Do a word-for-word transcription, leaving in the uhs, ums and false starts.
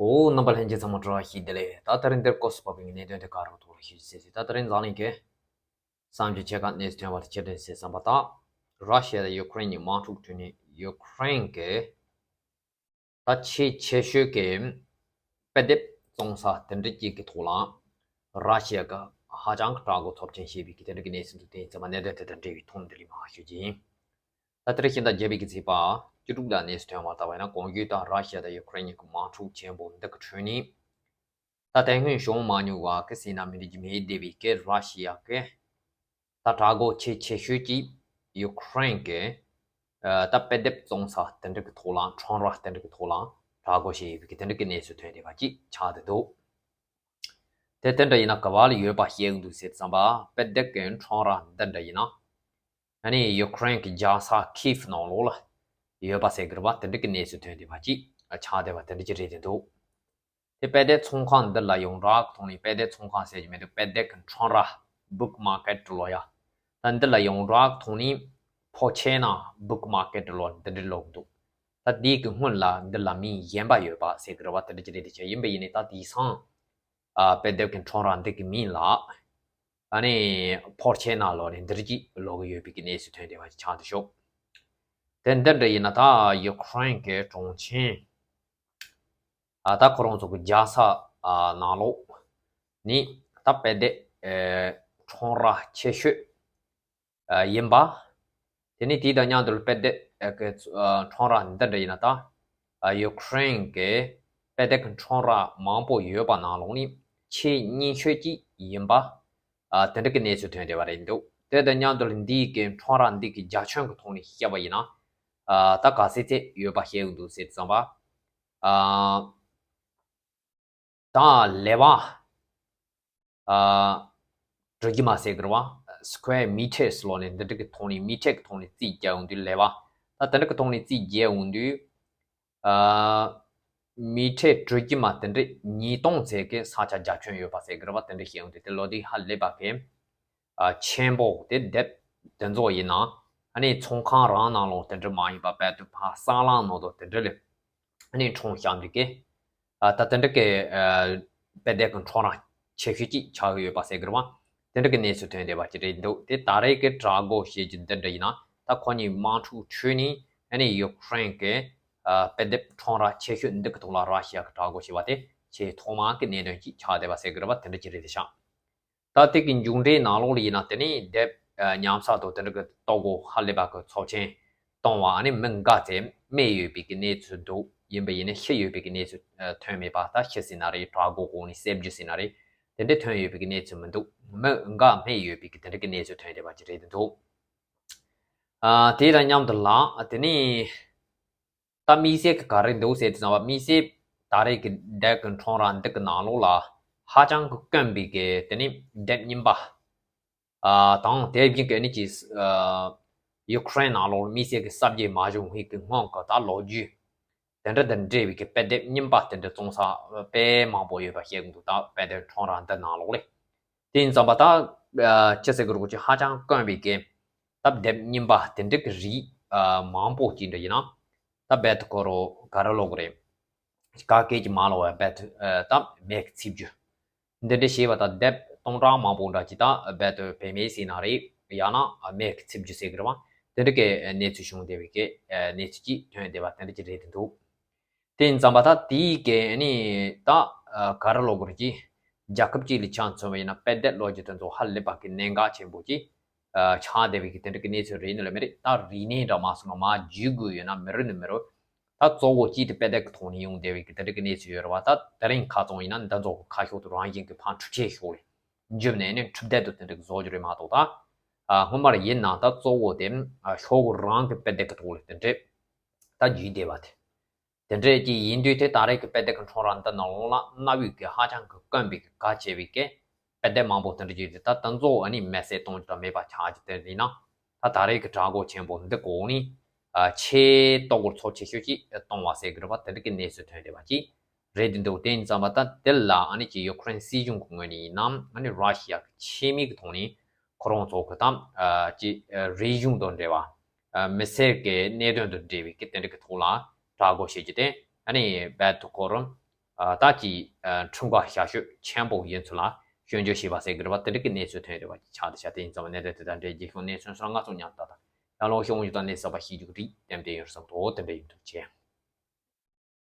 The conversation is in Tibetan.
ཨོ། རྣམ་པ་ལྷན་རྒྱས་ཚང་མ་བཀྲ་ཤིས་བདེ་ལེགས། ད་དེ་རིང་འདིར་སྐོར་སུ་བབས་པའི་གནད་དོན་དེ་ག་རུ་ཐོག་ལ་ཞུ་ཟེར་ཟེར། ད་དེ་རིང་འཛམ་གླིང་གི་བསམ་རྒྱུ་ཆེ་ཁག་གནས་སུ་ཐོན་པ་དེ་ཆེ་འདྲ་ཟེར་བསམ་པ་དང་། ར་ཤི་ཡ་དང་ཡུ་ཁུ་རེན་གཉིས་དམག་འཁྲུག་བྱུང་ནས་ཡུ་ཁུ་རེན་གྱི་ད་ཆེས་ཆེ་ཤོས་ཀྱི་དཔེ་དེབ་བཙོང་ས་དེ་འདྲ་གཅིག་གི་ཐོག་ལ་ར་ཤི་ཡ་གི་ཧ་ཅང་གི་དྲག་པོ་ཚབས་ཆེན་བྱས་པའི་གི་དེ་འདྲ་གི་གནས་ཚུལ་འདུག་དེ་ཡིན་ཙང་མ་གནད་དོན་དེ་དང་འབྲེལ་བའི་ཐོག་འདི་ལས་མར་ཞུ་རྒྱུ་ཡིན། ད་དེ་རིང་ཕྱི་ཟླ་བརྒྱད་པའི་གི་ཚེས་པ་བཅུ་དྲུག་ལ་གནས་སུ་ཐོན་པ་ལྟ་བས་ན། གོང་ཞུས་ལྟར་ར་ཤི་ཡ་དང་ཡུ་ཁུ་རེན་གཉིས་ཀྱི་དམག་འཁྲུག་ཆེན་པོ་འདི་གི་ཁྲོད་ནས། ད་དེ་སྔོན་བྱུང་མ་མྱོང་བ་གི་ཟེར་ན་མི་འགྲིག་རྒྱུ་མེད་བསྡད་པའི་གི་ར་ཤི་ཡ་གི་ད་དྲག་པོ་ཆེས་ཆེ་ཤོས་ཀྱི་ཡུ་ཁུ་རེན་གྱི་ད་དཔེ་དེབ་བཙོང་ས་དེ་འདྲ་གི་ཐོག་ལ་ཁྲོམ་ར་དེ་འདྲ་གི་ཐོག་ལ་དྲག་པོ་བྱས་ཡོད་པའི་གི་དེ་འདྲ་གི་གནས་ཚུལ་ཐོན་བསྡད་པ་ཅིག་ཆགས་བསྡད་འདུག་དེ་དེ་འདྲ་ཡིན་ན་ག་བ་ལ་ཡོད་པ་ཤེས་ཀྱི་འདུག་ཟེར་བསམ་པ། དཔེ་དེབ་ཀྱི་ཁྲོམ་ར་འདི་འདྲ་ཡིན་ན། ཨ་ནི་ཡུ་ཁུ་རེན་གྱི་རྒྱལ་ས་ཁིབ་ནང་ལོགས་ལ་ཡོད་པ་ཟེར་གི་རེད་པ། དེ་འདྲ་གི་གནས་ཚུལ་ཐོན་བསྡད་པ་ཅིག་ཆགས་བསྡད་པ་དེ་འདྲ་ཅིག་རེད་བསྡད་འདུག་དེ་དཔེ་དེབ་ཚོང་ཁང་འདི་ལ་ཡོངས་གྲགས་ཀྱི་ཐོག་ནས། དཔེ་དེབ་ཚོང་ཁང་ཟེར་གྱི་མི་འདུག་དཔེ་དེབ་ཀྱི་ཁྲོམ་ར། བུག་མར་ཀེཊ་ལབ་ཡ། ད་འདི་ལ་ཡོངས་གྲགས་ཀྱི་ཐོག་ནས་ཕོ་ཆེ་ན་བུག་མར་ཀེཊ་ལབ་འདི་འདྲ་ལབ་ཀྱི་འདུག་ད་དེའི་གི་སྔོན་ལ་འདི་ལ་མིང་གཞན་པ་ཡོད་པ་ཟེར་གི་རེད་པ། དེ་འདྲ་ཅིག་རེད་བསྡད་ཆགས། ཡིན་པ་ཡིན་ནའི་ད་དེང་སང་ཨ་དཔེ་དེབ་ཀྱི་ཁྲོམ་ར་འདི་གི་མིང་ལ་ཨ་ནི་ཕོར་ཆེ་ན་ལབ་ནས་འདི་འདྲ་ཅིག་ལབ་གི་ཡོད་པའི་གི་གནས་ཚུལ་ཐོན་བསྡད་པ་ཅིག་ཆགས་བསྡད་ཤག་དེ་འདི་འདྲ་ཡིན་ན་ད་ཡུ་ཁུ་རེན་གྱི་གྲོང་ཁྱེར་ཨ་ད་ཁོ་རང་ཚོ་གི་རྒྱལ་ས་ཨ་ནང་ལོགས་ནི་ད་དཔེ་དེབ་ཨེ་ཁྲོམ་ར་ཆེ་ཤོས་ཨ་ཡིན་པ། དེ་ནས་དེ་དང་མཉམ་དུ་དཔེ་དེབ་ཨེ་གི་ཨ་ཁྲོམ་ར་འདི་འདྲ་ཡིན་ན་ད་ཨ་ཡུ་ཁུ་རེན་གྱི་དཔེ་དེབ་ཀྱི་ཁྲོམ་ར་མང་པོ་ཡོད་པ་ནང་ལོགས་ནས་ཆེས་རྙིང་ཤོས་ཅིག་ཡིན་པ། ཨ་དེ་འདྲ་གི་གནས་ཚུལ་ཐོན་བསྡད་པ་རེད་འདུག་དེ་དང་མཉམ་དུ་འདིའི་གི་ཁྲོམ་ར་འདི་གི་རྒྱ་ཁྱོན་གྱི་ཐོག་ནས་བཤད་པ་ཡིན་ན། ཨ་ད་ག་ཚད་ཚད་ཡོད་པ་ཤེས་ཀྱི་འདུག་ཟེར་བསམ་པ། ཨ་ད་ལེ་བ་ཨ་དྲོ་སྐྱིད་མ་ཟེར་གི་རེད་པ། སི་ཀུ་ཝེར་མི་ཊར་ལབ་ནས་འདི་འདྲ་གི་ཐོག་ནས། མི་ཊར་གི་ཐོག་ནས་རྩིས་རྒྱག་ཡོང་དུས་ལེ་བ། ད་དེ་འདྲ་གི་ཐོག་ནས་རྩིས་རྒྱག་ཡོང་དུས། ཨ་མི་ཊར་དྲོ་སྐྱིད་མ་དེ་འདྲ་ཉིས་སྟོང་ཙམ་གྱི་ས་ཆ་རྒྱ་ཁྱོན་ཡོད་པ་ཟེར་གི་རེད་པ། དེ་འདྲ་ཤེས་ཡོང་དུས་དེ་ལོ་དེ་ཧ་ལས་པ་གི་ཨ་ཆེན་པོ་དེ་དེབ་དེ་ཚོ་ཡིན་ན། ཨ་ནི་ཚོང་ཁང་རང་ནང་ལོགས་དེ་འདྲ་མ་ཡིན་པ་རྦད་དེ་ཕར་ས་གླང་ནང་དུ་དེ་འདྲ་ལས་ཨ་ནི་ཁྲོམ་བཤམས་འདུག་གི། ཨ་ད་དེ་འདྲ་གི་ཨ་དཔེ་དེབ་ཀྱི་ཁྲོམ་ར་ཆེ་ཤོས་ཅིག་ཆགས་ཀྱི་ཡོད་པ་ཟེར་གི་རེད་པ། དེ་འདྲ་གི་གནས་ཚུལ་ཐོན་བསྡད་པ་ཅིག་རེད་འདུག་དེ་ད་རེས་ཀྱི་དྲག་པོ་བྱེད་རྒྱུ་འདི་འདྲ་ཡིན་ན། ད་ཁོ་གཉིས་དམག་འཁྲུག་ཁྲོད་ནས་ཨ་ནི་ཡུ་ཁུ་རེན་གྱི་ཨ་དཔེ་དེབ་ཁྲོམ་ར་ཆེ་ཤོས་འདི་གི་ཐོག་ལ་ར་ཤི་ཡ་གི་དྲག་པོ་བྱས་པ་དེ་ཆེས་ཐོག་མ་གི་གནད་དོན་ཅིག་ཆགས་བསྡད་པ་ཟེར་གི་རེད་པ། དེ་འདྲ་ཅིག་རེད་བསྡད་ཤག་ད་དེ་གི་མཇུག་འབྲས་ནང་ལོགས་ལ་ཡིན་ན། དེ་ནས་དེབ་ཨ་ཉམས་ས་དང་དེ་འདྲ་གི་ལྟོ་གོས་ཧ་ལས་པ་གི་ཚབས་ཆེན་བཏང་བ། ཨ་ནི་མི་འགའ་ཚོས་རྨས་ཡོད་པའི་གི་གནས་ཚུལ་འདུག་ཡིན་པ་ཡིན་ན་ཤི་ཡོད་པའི་གི་གནས་ཚུལ་ཨ་ཐོན་མེད་པ། ད་ཤི་ཟེར་ན་རེད། དྲག་པོ་གོང་ནས་བསད་རྒྱུ་ཟེར་ན་རེད། དེ་འདྲ་ཐོན་ཡོད་པའི་གི་གནས་ཚུལ་མི་འདུག་མི་འགའ་རྨས་ཡོད་པའི་གི་དེ་འདྲ་གི་གནས་ཚུལ་ཐོན་བསྡད་པ་ཅིག་རེད་འདུག་ཨ་དེ་དང་མཉམ་དུ་ལ་ཨ་དེ་ནས་ད་དམིགས་བསལ་གྱི་ག་རེ་འདུག་ཟེར་དུས་ཙམ་པ། དམིགས་བསལ་ད་རེས་ཀྱི་དེབ་ཀྱི་ཁྲོམ་ར་འདི་གི་ནང་ལོགས་ལ་ཧ་ཅང་གི་དཀོན་པའི་གི་དེ་ནི་དེབ་རྙིང་པ་ཨ་དང་། དེ་བཞིན་གྱི་ཨ་ནི་ཅིག་ཨ་ཡུ་ཁུ་རེན་ནང་ལོགས་དམིགས་བསལ་གྱི་གསར་བརྗེ་མ་བྱུང་བའི་གི་སྔོན་གྱི་ད་ལོ་རྒྱུས་དེ་འདྲ་དང་འབྲེལ་བའི་གི་དཔེ་དེབ་རྙིང་པ་དེ་འདྲ་བཙོང་ས་དཔེ་མང་པོ་ཡོད་པ་ཤེས་ཀྱི་འདུག་ད་དཔེ་དེབ་ཁྲོམ་ར་འདི་ནང་ལོགས་ལས། དེ་ཡིན་ཙམ་པ་ད་ཨ་ཅི་ཟེར་དགོས་རེད། ཅིག་ཧ་ཅང་དཀོན་པའི་གི་ད་དེབ་རྙིང་པ་དེ་འདྲ་གི་རིགས་ཨ་མང་པོ་ཅིག་འདྲ་ཡིན་ན། ད་རྦད་དེ་ཁོ་རང་ག་རེ་ལབ་དགོས་རེད། ག་གེ་ཅིག་མ་ལབ་པ་རྦད་དེ་ཨ་ད་མེ་གི་འཚིག་རྒྱུ་འདི་འདྲ་བྱས་པ། ད་དེབ་སྟོང་ཕྲག་མང་པོ་འདྲ་ཅིག་ད་རྦད་དེ་བེད་མེད་ཟེར་ན་རེད། ཡང་ན་མེ་གི་འཚིག་རྒྱུ་ཟེར་གི་རེད་པ། དེ་འདྲ་གི་གནས་ཚུལ་བྱུང་བསྡད་པའི་གི་གནས་ཚུལ་ཅིག་ཐོན་བསྡད་པ་དེ་འདྲ་ཅིག་རེད་བསྡད་འདུག་དེ་ཡིན་ཙམ་པ་ད་དེའི་གི་ནི་ད་ཨ་ག་རེ་ལབ་དགོས་རེད། ཅིག་རྒྱལ་ཁབ་ཅིག་ལ་ཆ་མཚོན་པ་ཡིན་ན་དཔེ་དེབ་ལབ་རྒྱུ་དེ་ཚོ་ཧ་ལས་པ་གི་གནད་འགག་ཆེན་པོ་ཅིག་ཨ་ཆགས་བསྡད་པའི་གི་དེ་འདྲ་གི་གནས་ཚུལ་རེད་ནི་ལ་མི་རེད། ད་རིག་གནས་འདྲ་མ་སོང་ན་མར་བརྒྱུད་དགོས་ཡོད་ན་མི་རུང་ནི་མི་རུང་། ད་གཙོ་བོ་གཅིག་དེ་དཔེ་དེབ་ཀྱི་ཐོག་ནས་ཡོང་བསྡད་པའི་གི་དེ་འདྲ་གི་གནས་ཚུལ་ཡོད་རེད་པ། ད་དེ་རིང་ཁ་སང་ཡིན་ན་འདི་ཚོ་གི་ཁ་ཕྱོགས་དེ་རང་བཞིན་གི་ཕར་འཕྲུལ་ཆས་ཤོག་ལས་འཇུབ་ནས་ནི་འཕྲུལ་དེབ་དེ་དེ་འདྲ་བཟོ་རྒྱུ་རེད་མ་གཏོགས། ད་ཨ་སྔོན་མར་ཡིན་ན་ད་གཙོ་བོ་དེ་ཨ་ཤོག་གུ་རང་གི་དཔེ་དེབ་ཀྱི་ཐོག་ལ་དེ་འདྲ་ད་བརྒྱུད་བསྡད་པ་དེ། དེ་འདྲ་ཅིག་ཡིན་དུས་དེ་ད་རེས་ཀྱི་དཔེ་དེབ་ཀྱི་ཁྲོམ་ར་འདི་ནང་ལོགས་ལ་གནའ་བོའི་གི་ཧ་ཅང་གི་དཀོན་པའི་གི་གལ་ཆེ་བའི་གི་དཔེ་དེབ་མང་པོ་དེ་འདྲ་ཅིག་ཡོད་དེ། ད་དེ་ཚོ་ཨ་ནི་མེ་བསྲེགས་གཏོང་རྒྱུ་དང་མེད་པ་ཆགས་རྒྱུ་དེ་ཡིན་ན། ད་ད་རེས་ཀྱི་དྲག་པོ་ཆེན་པོ་འདི་གོང་ནས་ཨ་ཆེས་ལྟོ་གོས་ཚབས་ཆེ་ཤོས་ཅིག་གཏོང་བ་ཟེར་གི་རེད་པ། དེ་འདྲ་གི་གནས་ཚུལ་ཐོན་བསྡད་པ་ཅིག་རེད་བསྡད་འདུག་དེ་ཡིན་ཙམ་པ་ད་དེ་ལ་ཨ་ནི་ཅིག་ཡུ་ཁུ་རེན་སྲིད་གཞུང་གི་ངོས་ནས་ཡིན་ནམ། ཨ་ནི་ར་ཤི་ཡ་གི་ཆེད་མེད་ཀྱི་ཐོག་ནས་ཁོ་རང་ཚོ་གི་ད་ཨ་ཅིག་ཨ་རིག་གཞུང་དང་འབྲེལ་བ། ཨ་མི་སེར་གྱི་གནད་དོན་དང་འབྲེལ་བའི་གི་དེ་འདྲ་གི་ཐོག་ལ་དྲག་པོ་བྱེད་རྒྱུ་དེ་ཨ་ནི་རྦད་དེ་ཁོ་རང་ ད་ཀྱི་ཁྲིམས་ཁང་ཞབས་ཞུ་ཆེན་པོ་ཡིན་ཚུལ་ལ་སྐྱོན་བརྗོད་བྱས་པ་ཟེར་གི་རེད་པ། དེ་འདྲ་གི་གནས་ཚུལ་ཐོན་ཡོད་པ་ཆགས་བསྡད་ཤག་དེ་ཡིན་ཙང་གནད་དོན་དེ་དང་འབྲེལ་རྒྱལ་ཁབ་གནས་ཚུལ་སོགས་ང་ཚོ་མཉམ་དུ་ད་ལྟ་ཡང་ལོ་ཤོག་དབང་ཞུ་དང་གནས་ཚུལ་པ་ཤེས་རྒྱུ་གི་རིགས་ཏན་ཏན་ཡོད་བསམ་དོ། དེ་འདྲ་ཡིན་དུ་བྱས།